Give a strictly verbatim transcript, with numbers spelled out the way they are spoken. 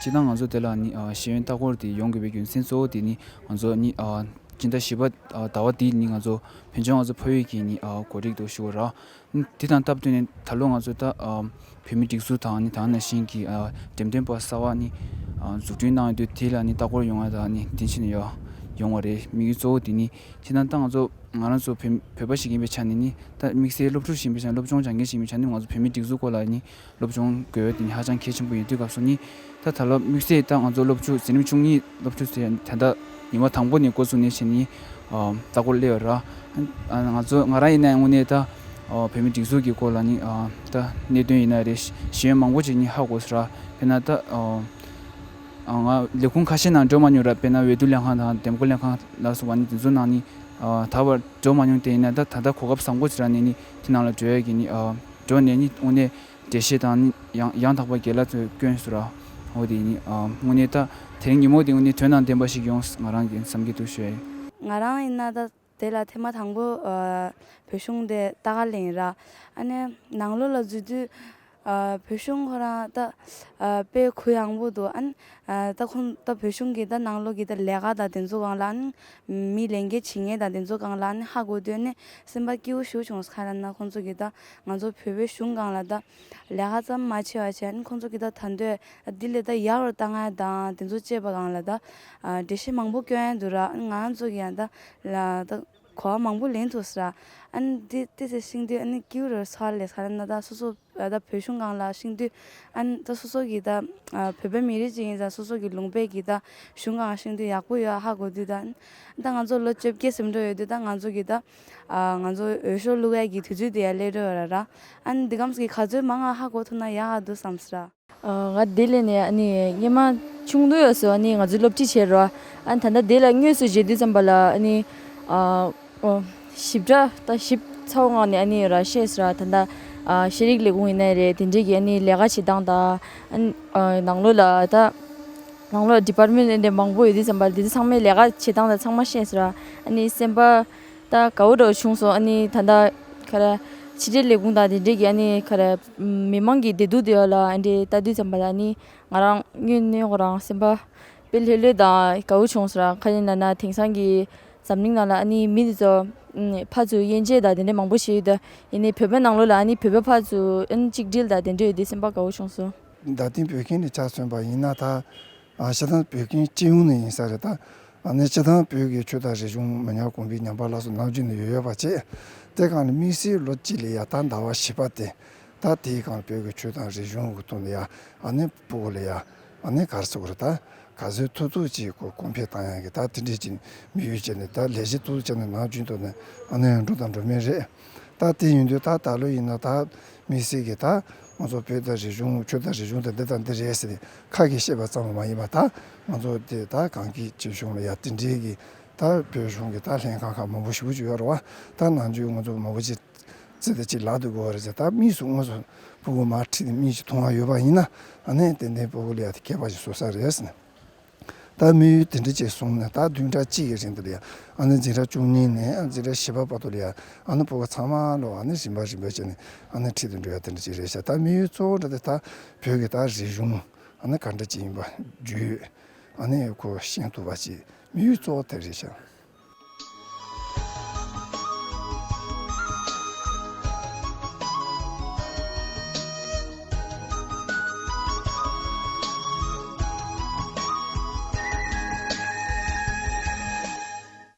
སྤྱིར་བཏང་ང་ཚོ་དེ་ལ་ནི་ཨ་ཤེས་ཡོན་ལྟ་སྐོར་དེ་ཡོང་དགོས་པའི་རྒྱུ་མཚན་གཙོ་བོ་དེ་ནི་ང་ཚོ་ནི་ཨ་སྤྱི་ཟླ་བཞི་པ་ཨ་ཟླ་བ་འདིའི་ནི་ང་ཚོ་བོད་ལྗོངས་ཨ་ཚོགས་པའི་གི་ནི་ཨ་གོ་སྒྲིག་ཏུ་ཞུ་བ་ར། དེ་དང་སྟབས་བསྟུན་ནས་ད་ལོ་ང་ཚོ་ད་ཨ་བོད་མི་སྒྲིག་འཛུགས་དང་ནི་ད་ག་ནང་བཞིན་གྱི་ཨ་འགྲེམས་སྟོན་པ་གསར་པ་ནི་ཨ་འཛུགས་སྐྲུན་གནང་ཡོད་དུས་དེ་ལ་ནི་ལྟ་སྐོར་ཡོང་བ་དང་ནི་དེ་བཞིན་ཡོ་ཡོང་བ་རེད། དམིགས་ཡུལ་གཙོ་བོ་དེ་ནི་སྤྱིར་བཏང་ད་ང་ཚོ་ང་རང་ཚོ་བོད་བོད་པ་ཞིག་ཡིན་པའི་ཆ་ནས་ནི་ད་དམིགས་བསལ་སློབ་ཕྲུག་ཞིག་ཡིན་པའི་ཆ་ནས་སློབ་སྦྱོང་སྦྱང་མཁན་ཞིག་ཡིན་པའི་ཆ་ནས་ང་ཚོ་བོད་མི་སྒྲིག་འཛུགས་སྐོར་ལ་ནི་སློབ་སྦྱོང་དགོས་ཡ་དེ་ནི་ཧ་ཅང་གལ་ཆེན་པོ་ཡིན་དུས་སྐབས་སུ་ནི་ད་ད་ལོ་དམིགས་བསལ་ད་ང་ཚོ་སློབ་ཕྲུག་འཛིན་རིམ་བཅུ་གཉིས་སློབ་ཕྲུག་ཚོས་ད་ལྟ་ཉི་མ་དང་པོ་ནས་འགོ་བཙུགས་ནས་བྱས་ནས་ཨ་ལྟ་སྐོར་སླེབས་ཡོད་ར། ཨ་ང་ཚོ་ང་རང་ཡིན་ན་དངོས་གནས་ད་ཨ་བོད་མི་སྒྲིག་འཛུགས་ཀྱི་སྐོར་ལ་ནི་ཨ་ད་གནད་དོན་ཡིན་ན་རེད། ཤེས་ཡོན་མང་པོ་ཅིག་ནི་ཧ་གོ་སོང་ར། དཔེར་ན་ད་ཨ་ང་ལས་ཁུངས་ཁ་ཤས་ནང་འགྲོ་མ་མྱོང་ར། དཔེར་ན་འོས་བསྡུ་ལྷན་ཁང་དང་འདེམས་བསྐོ་ལྷན་ཁང་ལ་སོགས་པ་ནི་དེ་ཚོ་ནང་ནི་ཨ་ད་བར་འགྲོ་མ་མྱོང་། དེ་ཡིན་ན་ད་ད་ལྟ་གོ་སྐབས་བཟང་པོ་ཅིག་རག་ནས་ནི་དེ་ནང་ལ་འགྲོ་ཡ་གི་ནི་ཨ་འགྲོ་ནས་ནི་དངོས་གནས་འགྲེལ་བཤད་དང་ནི་ཡང་ཡང་དག་པ་རྒན་ལགས་ཚོས་བསྐྱོན་སོང་ར། འོ་དེ་ནི་ཨ་དངོས་གནས་ད་དེ་རིང་ཉིན་མོ་དེ་དངོས་གནས་དོན་དང་ལྡན་པ་ཞིག་ཡོང་ང་རང་གི་བསམ་གྱི་འདུག་ཞུ་ཡ་ཡིན། ང་རང་ཡིན་ན་ད་དེ་ལ་ཐེངས་མ་དང་པོ་ཨ་བོད་གཞུང་དེ་ལྟ་ག་སླེབས་ཡིན་ར། ཨ་ནི་ནང་ལོགས་ལ་འཛུལ་དུས་ཨ་བོད་གཞུང་ཁོ་རང་ད་ཨ་དཔེ་གུ་ཡངས་པོ་འདུག་ཨ་ནི་ཨ་ད་ཁོང་ད་བོད་གཞུང་གི་ད་ནང་ལོགས་ཀྱི་ད་ལས་ཀ་དང་དེ་ཚོ་སྒང་ལ་ཨ་ནི་མི་ལས་འགན་བྱེད་མཁན་དང་དེ་ཚོ་སྒང་ལ་ཨ་ནི་ཧ་གོ་དུས་ཨ་ནི་སེམས་པ་སྐྱིད་པོ་ཞེ་པོ་བྱུང་སོང་། ག་རེ་ན་ཁོང་ཚོ་གི་ད་ང་ཚོ་བོད་པའི་གཞུང་སྒང་ལ་ད་ལས་ཀ་ཙམ་མ་བྱས་པ་བྱས་ཨ་ནི་ཁོང་ཚོ་གི་ད་ད་འདོད་འདི་ལས་ད་ཡག་རུ་བཏང་ཡ་དང་དེ་ཚོ་བྱས་པ་སྒང་ལ་ད་ཨ་འགྲེལ་བཤད་མང་པོ་བསྐྱོན་ཡ་འདུག་ར། ཨ་ནི་ང་རང་ཚོ་གི་ཡང་ད་ལ་ད་གོ་བ་མང་པོ་ལེན་ཐུབ་སོང་ར། ཨ་ནི་འདི་འདི་ཚོ་ཤེས་དུས་ཨ་ནི་སྐྱིད་པོ་རུ་སོང་ལས། ག་རེ་ན་ད་སོ་སོ་ཨ་ད་བོད་གཞུང་སྒང་ལ་ཤེས་དུས་ཨ་ནི་ད་སོ་སོ་གི་ད་ཨ་བོད་པའི་མི་རིགས་ཅིག་ཡིན་ཙང་སོ་སོ་གི་ལུང་པའི་གི་ད་གཞུང་སྒང་ཤེས་དུས་ཡག་པོ་ཡོད་ཧ་གོ་དུས་ད་ཨ་ནི་ད་ང་ཚོ་ལོ་བཅོ་བརྒྱད་ཟིན་འགྲོ་ཡོད་དུས་ད་ང་ཚོ་གི་ད་ཨ་ང་ཚོ་འོས་ཤོག་བླུག་ཡ་གི་དུས་ཚོད་དེ་ཡར་སླེབས་འགྲོ་ཡོད་ར་ར། ཨ་ནི་འདི་གམ་གི་ག་ཚོད་མང་ང་ཧ་གོ་ཐུབ་ན་ཡག་ག་འདུག་བསམ་སོང་ར། ཨ་ང་དེ་སླེབས་ནས་ཨ་ནི་སྔོན་མ་ཆུང་དུས་ཡོད་སོ་ཨ་ནི་ང་ཚོའི་སློབ་ཁྲིད་བྱེད་རོགས། ཨ་ནི་ད་ལྟ་དེ་ལ་དངོས་སུ་བྱེད་དུས་ཙམ་པ་ལ་ཨ་ནི་ཨ་ཨོ་ཞིབ་ཕྲ་ད་ཞིབ་ཚ་བོ་ངང་ནས་ཨ་ནི་ར་ཤེས་སོང་ར། ད་ལྟ་ཨ་ཤེས་རིག་ལས་ཁུངས་ཡིན་ནའི་རེད། དེ་འདྲས་ཀྱི་ཨ་ནི་ལས་ཀ་བྱེད་སྟངས་དང་ཨ་ནི་ཨ་ནང་ལོགས་ལ་ད་ནང་ལོགས་ཌི་པཱར་མེན་ཊ་འདྲ་མང་པོ་ཡོད་དུས་ཙམ་པ་ལ་དེ་ཚོ་ཚང་མའི་ལས་ཀ་བྱེད་སྟངས་དང་ཚང་མ་ཤེས་སོང་ར། ཨ་ནི་སེམས་པ་ད་དགའ་བོ་འདྲ་བོ་བྱུང་སོང་། ཨ་ནི་ད་ལྟ་ག་རེ་ཕྱི་འབྲེལ་ལས་ཁུངས་དང་དེ་འདྲས་ཀྱི་ཨ་ནི་ག་རེ་མི་མང་གི་བདེ་སྡུག་དེ་ཡོད་ལ་ཨ་འདྲས་ལྟ་དུས་ཙམ་པ་ལ་ཨ་ནི་ང་རང་དངོས་གནས་ཁོ་རང་སེམས་པ་དཔེ་ལྷོད་ལྷོད་དང་དགའ་བོ་བྱུང་སོང་ར། ག་རེ་ཡིན་ན་ན་དེང་སང་གི་འཛམ་གླིང་ནང་ལ་ཨ་ནི་མི་དེ་ཚོ་ཕར་ཚུར་དབྱེ་འབྱེད་དང་དེ་འདྲས་མང་པོ་བྱས་ཡོད་དུས་ཡིན་ནའི་བོད་པའི་ནང་ལོགས་ལ་ཨ་ནི་བོད་པ་ཕར་ཚུར་ཨ་ནི་གཅིག་སྒྲིལ་དང་དེ་འདྲས་ཡོད་དུས་སེམས་པ་དགའ་བོ་བྱུང་སོང་། ད་ཐེངས་བོད་ཁྱིམ་ནས་ཆ་མཚོན་པ་ཡིན་ན་ད། ཨ་སྤྱིར་བཏང་བོད་ཁྱིམ་སྤྱི་ཡོངས་ནས་ཡིན་ས་རེད་ད། ཨ་ནི་སྤྱིར་བཏང་བོད་ཀྱི་ཆོས་དང་རིག་གཞུང་མི་ཉམས་གོང་འཕེལ་ཉམས་པ་ལ་སོགས་ནམ་རྒྱུན་ནས་ཡོད་ཡོད་པ་བྱས། དེ་གང་ལ་དམིགས་བསལ་ལོ་གཅིག་ལ་ཡ་ད་ཟླ་བ་བཞི་པ་དེ། ད་དེའི་གང་བོད་ཀྱི་ཆོས་དང་རིག་གཞུང་གི་ཐོག་ནས་ཡ་ཨ་ནི་ཕྲུ་གུ་ལ་ཡ་ཨ་ནི་ག་རེ་ཟེར་དགོས་རེད་ད། ག་ཚོད་ཐུབ་ཐུབ་ཅིག་གོ་གོང་འཕེལ་བཏང་ཡག་གི་ད་དེ་འདྲས་ཀྱི་དམིགས་ཡུལ་བྱས་ནས་ད་ལས་གཞི་ཐུབ་ཐུབ་བྱས་ནས་ནམ་རྒྱུན་ཐོག་ནས་ཨ་ནི་འགྲོ་དང་འགྲོ་མུས་རེད། ད་དེ་ཡིན་དུས་ད་ད་ལོ་ཡིན་ན་ད་དམིགས་བསལ་གྱི་ད་ང་ཚོ་བོད་དང་རིག་གཞུང་ཆོས་དང་རིག་གཞུང་དང་འདི་དང་འདི་རེད་ཟེར་ནས་ཁ་གིས་བཤད་པ་ཙམ་མ་ཡིན་པ་ད་ང་ཚོ་དེ་ད་གངས་སྐྱིད་ཆེ་གཞུང་ལ་ཡ་དེ་འདྲའི་གི་ད་བོད་གཞུང་གི་ད་ལྷན་ཁང་ཁག་མང་པོ་ཞེ་པོ་ཅིག་ཡོད་རེད་བ། ད་ནམ་རྒྱུན་ང་ཚོ་མང་པོ་ཅིག་རྩེ་དང་གཅིག་ལབ་སྡོད་དགོས་པ་རེད་ཟེར། ད་དམིགས་སུ་དངོས་སུ་ཕྲུ་གུ་མར་ཁྲིད་དེ་མིག་ཅིག་མཐོང་བ་ཡོད་པ་ཡིན་ན་ཨ་ནི་ཏན་ཏན་ཕྲུ་གུ་ལ་ཡ་དེ་མཁས་པ་ཞིག་བཟོ་ས་རེད་ཟེར་ནས། ད་དམིགས་ཡུལ་དེ་འདྲ་ཅིག་བཟུང་ནས་ད་བདུན་ཕྲག་གཅིག་གི་རིང་དུ་ལ་ཡ་ཨ་ནི་འཛིན་གྲྭ་བཅུ་གཉིས་ནས་འཛིན་གྲྭ་བཞི་པ་བར་དུ་ལ་ཡ་ཨ་ནི་ཕྲུ་གུ་ཚང་མ་ལོ་ཨ་ནི་རིམ་པ་རིམ་པ་བྱས་ནས་ཨ་ནི་ཁྲིད་དུ་འགྲོ་ཡ་དེ་འདྲ་ཅིག་རེད་ཤག་ད་དམིགས་ཡུལ་གཙོ་བོ་འདྲ་དེ་ད་བོད་ཀྱི་ད་རིག་གཞུང་ཨ་ནི་ག་འདྲ་ཅིག་ཡིན་པ་བརྒྱུད་ཨ་ནི་ཁོ་ཤེས་ཐུབ་པ་ཅིག་དམིགས་ཡུལ་གཙོ་བོ་དེ་རེད་ཤག